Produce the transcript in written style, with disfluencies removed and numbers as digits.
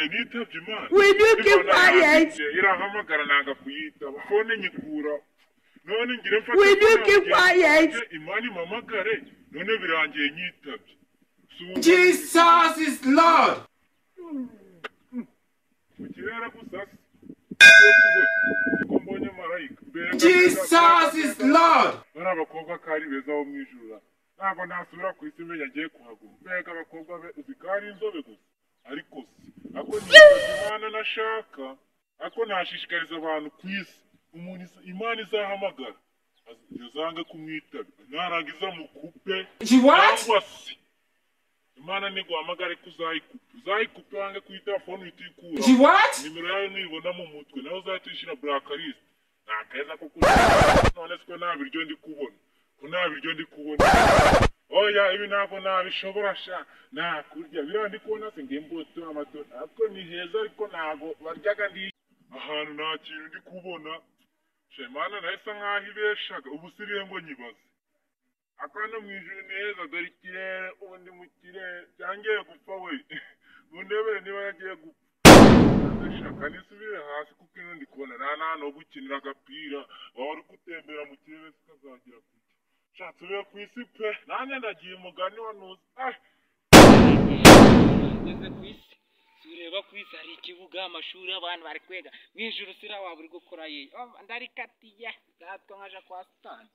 Birangiye nitabye Imana. Will you keep Imana quiet? yanjye irahamagara nanga kuyitaba, phone nyikura. None ngire mfate Will you phone keep yanjye, quiet? Imana impamagare, none birangiye nyitabye. Si ubu Jesus is Lord. mu kirere gusa se? Siko mbonye marayika. Mbega, Jesus is Lord. Bari abakobwa ko ari beza bo mu ijuru, ntabwo nasubira ku isi menya agiye kuhaguma. Mbega abakobwa be, uzi ko ari inzobe gusa? Ariko se ako nitabye Imana nashaka, ako nashishikariza abantu ku isi, umuntu Imana izahamagara yazange kumwitaba, narangiza mukupe. She what? Cyangwa se Imana niguhamagare ko uzayikupe, uzayikupe, wange kuyitaba phone uhite uyikuraho. She what? Nimero yayo nuyibona mu mutwe, nawe uzahita uyishyira blacklist. Ni akeza ko kurya. None se ko nta biryo ndi kubona, ko nta biryo ndi kubona? Oya, ibi ntabwo nabishobora sha, nakurya biriya ndi kubona se? Nge imbuto, amatunda, ariko ni heza, ariko ntabwo baryaga. Ndi ahantu nta kintu ndi kubona sha. Imana nayo isa nkaho ibeshaga. Ubu siriye ngo nyibaze akana. Mu ijuru ni heza, dore ikirere. Ubu ndi mu kirere cyangiye gupfa we. Mundebere niba yagiye gupfa. Ndashaka nisubire hasi, kuko ino ndi kubona nta n'ahantu ho gukinira agapira. Waba uri gutembera mu kirere se ukazagera kuki? Sha, nsubire ku isi pe, nanjye ndagiye umugani wa nuzi, ah. Ngeze ku isi, si ureba ku isi hari ikibuga, amashuri, abantu bari kwiga. Mu ijuru sira waba uri gukora ye? Oh, ndarikatiye ndatwa nkaja kwa Sitani.